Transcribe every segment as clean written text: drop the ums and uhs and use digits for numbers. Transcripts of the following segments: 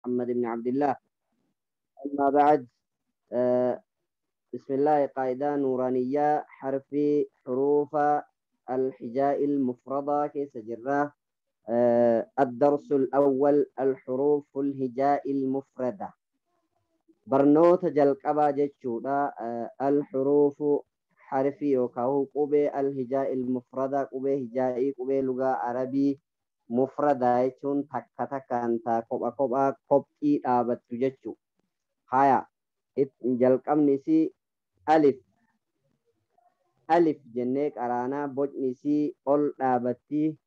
محمد بن عبد الله. أما بعد، بسم الله. قاعدة نورانية حرف حروف الحجاء المفردة كيس جرة. الدرس الأول الحروف الهجاء المفردة. برنوت جلقبا جتشودا. الحروف حرفي يوكاو قبي الهجاء المفردة، قبي هجائي، قبي لغة عربي مفردة يچون تكا تكا انت قبا قبا قبئي دابتو جتشو. هايا جلقبني سي ألف ألف جنيك أرانا بوجني سي أول دابتي.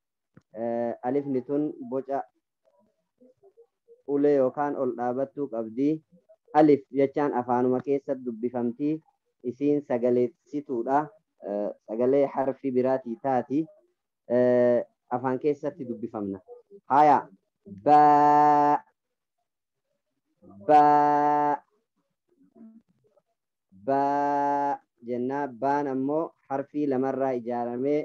ألف نتون بوجا ulee yookaan ol dhaabattuu qabdi. Alif jechaan afaanuma keessa dubbifamti. Isiin sagaleessituudha. Sagalee harfi biraatii taati. Afaan keessatti dubbifamna. Haya baa baa baa jennaa. Baan ammoo harfii lamarraa ijaaramee,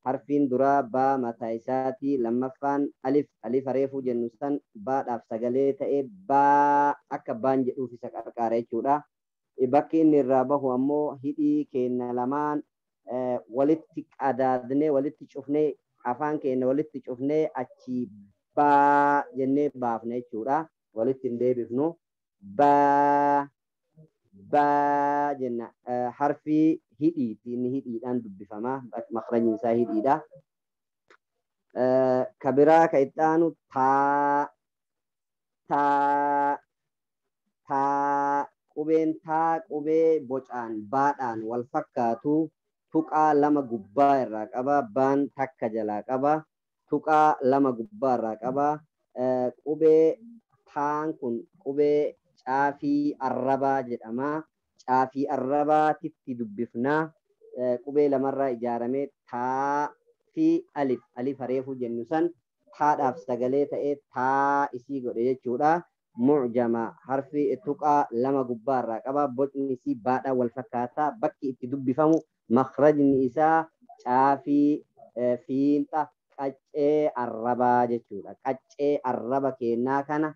harfiin duraa baa mataa isaatii, lammaffaan alif, alif reefuu jennu san baadhaaf sagalee ta'ee baa akka baan jedhuuf isa qarqaara jechuudha. Bakki inni irraa bahu ammoo hidhii keenya lamaan walitti qadaadnee, walitti cufnee, afaan keenya walitti cufnee achi baa jennee baafna jechuudha. Walitti hin deebifnu. Baa baa jenna. Harfii hidhiiti, inni hidhiidhaan dubbifama. Makrajni isaa hidhiidha. Ka biraa ka itti aanu taa taa taa. Qubeen taa qubee bocaan baadhaan wal fakkaatu, tuqaa lama gubbaa irraa qaba, baan takka jalaa qaba, tuqaa lama gubbaa irraa qaba. Qubee taan kun qubee caafii arrabaa jedhama. Caafii arrabaatitti dubbifnaa. Qubee lamarraa ijaaramee taa fi alif, alif reefuu jennu san taadhaaf sagalee ta'ee taa isii godhe jechuudha. Mucjama harfi tuqaa lama gubbaa irraa qaba. Bocni isii baadhaa wal fakkaataa. Bakki itti dubbifamu makrajni isaa caafii fiinxa qaccee arrabaa jechuudha. Qaccee arraba keenyaa kana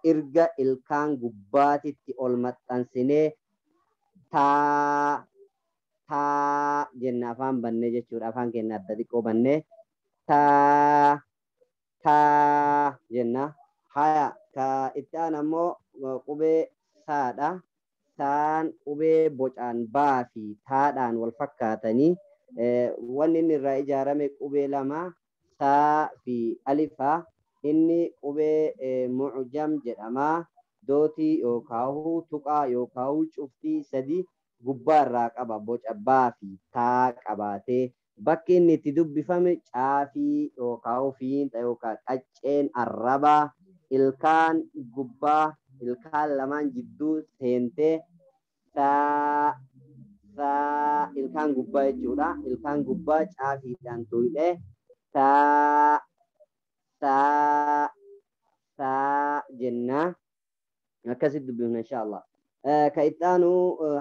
erga ilkaan gubbaatitti ol maxxansinee taa taa jenna afaan bannee jechuudha. Afaan keenya adda xiqqoo bannee taa taa jenna. Haya ka itti aanu ammoo qubee saadha. Saan qubee bocaan baa fi taadhaan wal fakkaatanii, wanni inni irraa ijaarame qubee lama, saa fi alifaa. Inni qubee mucjam jedhama. Dootii yookaan tuqaa yookaan cuftii sadi gubbaa irraa qaba, boca baa fi taa qabaatee. Bakki inni itti dubbifame caafii yookaan fiinxa yookaan qacceen arrabaa ilkaan gubbaa ilkaan lamaan jidduu seentee saa saa ilkaan gubbaa jechuudha. Ilkaan gubbaa caafiidhaan tuqee saa saa saa jenna. Akkasitti dubbifna inshaallah. Ka itti aanu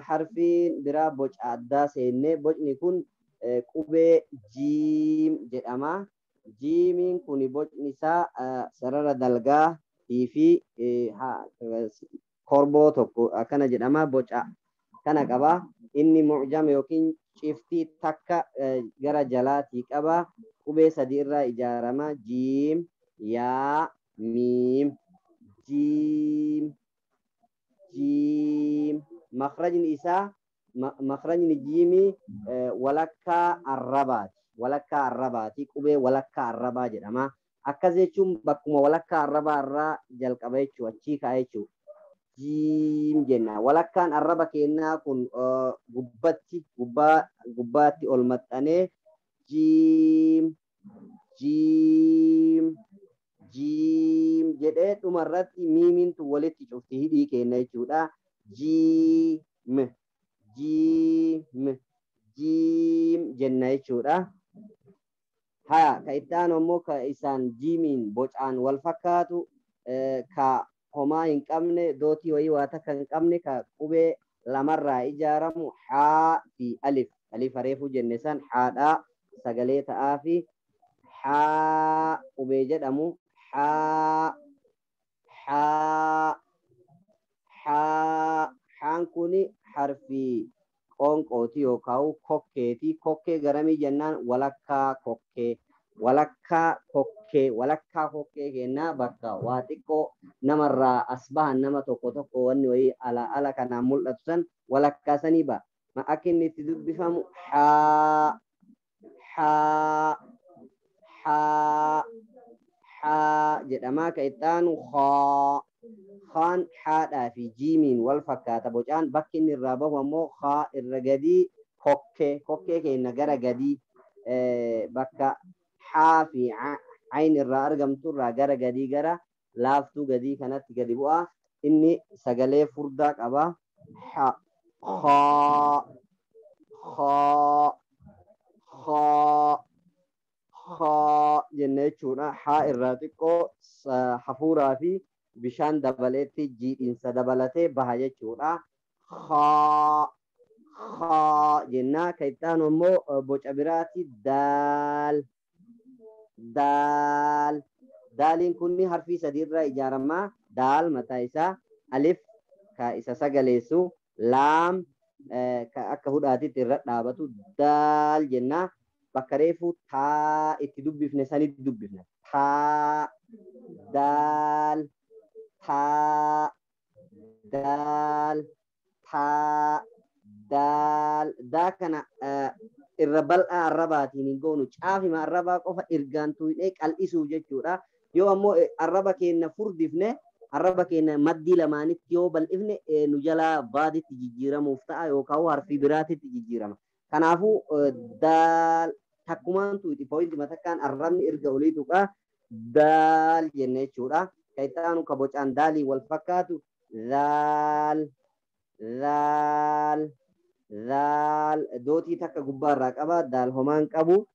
harfiin biraa boca addaa seennee, bocni kun qubee jiim jedhama. Jiimiin kun bocni isaa sarara dalgaa fi korboo tokko akkana jedhama, boca kana qaba. Inni mucjama yookiin ciftii takka gara jalaatii qaba. Qubee sadi irraa ijaarama. Jiim, yaa, miim. Jiim jiim. Makrajni isaa, makrajni jiimii walakkaa arrabaati. Walakkaa arrabaati. Qubee walakkaa arrabaa jedhama. Akkas jechuun bakkuma walakkaa arrabaa irraa jalqaba jechuu, achii ka'a jechuu. Jiim jenna. Walakkaan arraba keenyaa kun gubbatti gubbaa gubbaatti ol maxxanee jiim jiim jiim jedhee dhumarratti miimiintu walitti cufti hidhii keenya jechuudha. Jiim jiim jiim jenna jechuudha. Haya ka itti aanu ammoo ka isaan jiimiin bocaan wal fakkaatu, ka homaa hin qabne, dootii wayii waa takka hin qabne, ka qubee lamarraa ijaaramu haa fi alif. Alif reefuu jenne san haadhaa sagalee ta'aa fi haa qubee jedhamu. Haa Haa, haa. Haan kuni harfii qoonqooti yookaan kokkeeti. Kokkee garamii jennaan walakkaa kokkee. Walakkaa kokkee, walakkaa kokkee kennaa bakka waa xiqqoo namarraa as bahan nama tokko tokko wanni wayii ala ala kanaan mul'atu san walakkaa sanii ba'a. Akka inni itti dubbifamu haa, haa, haa, haa jedhamaa. Ka itti aanu haa. Haan haadhaa fi jiimiin wal fakkaata bocaan. Bakki inni irraa bahu ammoo haa irra gadii kokkee, kokkee keenya gara gadii bakka haa fi ayn irraa argamtu irraa gara gadii gara laaftuu gadii kanatti gadi bu'a. Inni sagalee furdaa qaba. Ha, haa, haa, haa, haa jenna jechuudha. Haa irraa xiqqoo hafuuraa fi bishaan dabaleetti jiidhinsa dabalatee baha jechuudha. Haa, haa jenna. Kan itti aanu immoo boca biraati. Daal, daal. Daaliin kun harfii sadiirraa ijaarama. Daal mataa isaa, alif ka isa sagaleessu, laam ka akka hudhaatitti irra dhaabatu daal jenna. Bakka reefu taa itti dubbifne sanitti dubbifne. Taa, daal, taa, daal, taa, daal. Daa kana irra bal'aa arrabaatiin hin goonu. Caafima arrabaa qofa ergaan tuqnee qal'isuuf jechuudha. Yoo ammoo arraba keenya furdifne, arraba keenya maddii lamaanitti yoo bal'ifne nu jalaa baaditti jijjiiramuuf ta'a yookaan harfii biraatitti jijjiirama. Kanaafuu daal takkumaan tuqxi pooyinti matakkaan arrabni erga olii tuqaa daal jenna jechuudha. Kan itti aanu ka bocaan daalii wal fakkaatu zaal, zaal, zaal. Dootii takka gubbaarraa qaba. Daal homaan qabu.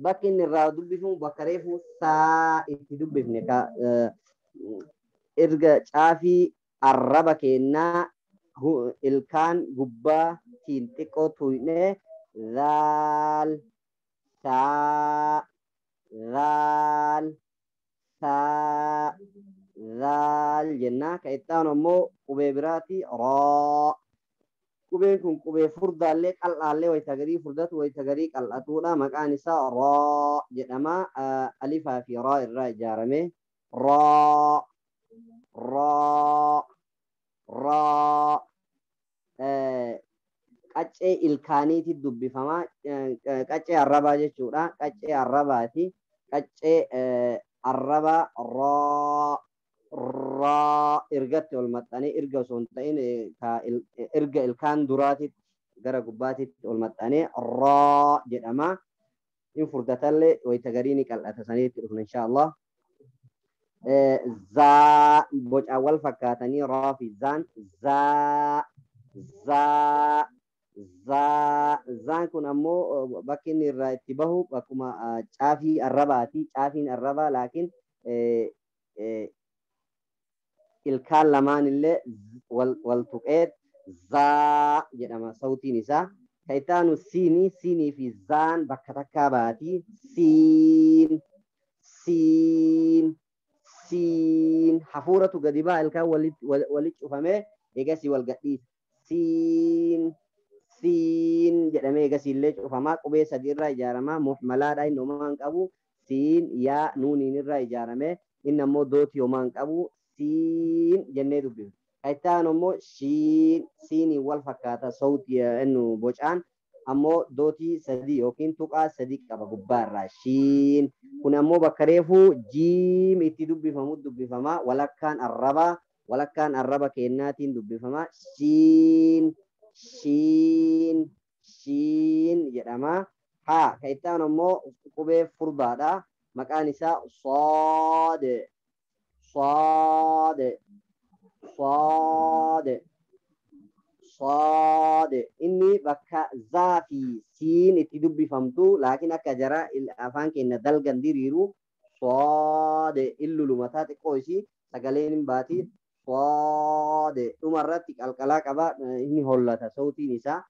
Bakki inni irraa dubbifamu bakka reefu saa itti dubbifne ka erga caafii arraba keenyaa ilkaan gubbaatiin xiqqoo tuqnee zaal, saa, zaal, saa, zaal jenna. Kan itti aanu ammoo qubee biraati. Raa. Qubeen kun qubee furdaallee qal'aallee wayita garii furdatu wayita garii qal'atuudha. Maqaan isaa raa jedhama. Alifaa fi raa irraa ijaarame. Raa, raa, raa. Qaccee ilkaaniitti dubbifama. Qaccee arrabaa jechuudha. Qaccee arrabaati. Qaccee arrabaa raa, raa ergatti ol maxxanee erga osoo hin ta'in erga ilkaan duraatitti gara gubbaatitti ol maxxanee raa jedhama. In furdatallee wayita garii ni qal'ata sanitti dhufna inshaallah. Zaa bocaan wal fakkaatanii raa fi zaan. Zaa, zaa, zaa. Zaan kun ammoo bakki inni irraa itti bahu bakkuma caafii arrabaati. Caafiin arrabaa laakiin ilkaan lamaan illee wal tuqee zaa jedhama sautiin isaa. Kan itti aanu siinii, siinii fi zaan bakka takkaa baati. Siin, siin, siin. Hafuuratu gadi ba'a ilkaan walitti cufamee eegasii wal gadhiisa. Siin, siin jedhamee eegasii illee cufamaa. Qubee sadii irraa ijaaramaa. Muhmalaadha inni homaa hin qabu. Siin, yaa, nuuniin irraa ijaarame. Inni ammoo dootii homaa hin qabu. Siin jennee dubbifna. Kan itti aanu ammoo shiin, siiniin wal fakkaata sautii innu bocaan ammoo dootii sadii yookiin tuqaa sadii qaba gubbaarraa. Shiin kun ammoo bakka reefuu jiim itti dubbifamu dubbifama. Walakkaan arrabaa, walakkaan arraba kennaatiin dubbifama. Shiin, shiin, shiin jedhama. Haa, kan itti aanu ammoo qubee furdaadha. Maqaan isaa soode, soode, soode, soode. Inni bakka zaa fi siin itti dubbifamtu laakiin akka jara afaan keenya dalgan diriiru soode illulu mataa xiqqoo isii sagaleen hin baati. Soode dhumarratti qalqalaa qaba inni hollata sautiin isaa.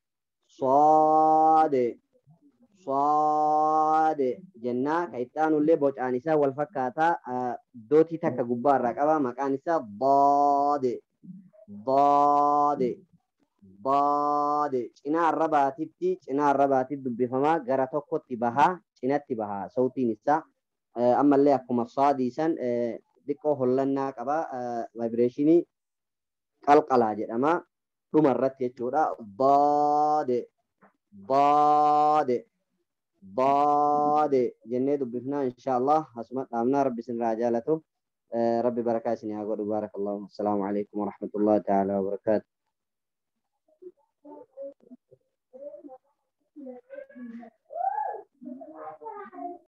Soode, Saade jennaa. Ka itti aanullee bocaan isaa wal fakkaataa, dootii takka gubbaa irraa qaba. Maqaan isaa daade, daade, daade. Cinaa arrabaatitti, cinaa arrabaatitti dubbifamaa, gara tokkotti bahaa, cinatti bahaa sautiin isaa. Ammallee akkuma saadii san xiqqoo hollannaa qaba, vaayibireeshinii qalqalaa jedhama dhuma irratti jechuudha. Daade, daade, daade jennee dubbifnaa. Insha Allah asuma dhaabnaa. Rabbi isin irraa jaalatu, rabbi barakaa isin haa godhu. Baarakallahu. Assalaamu alaikum warahmatullahi ta'ala wabarakaatu.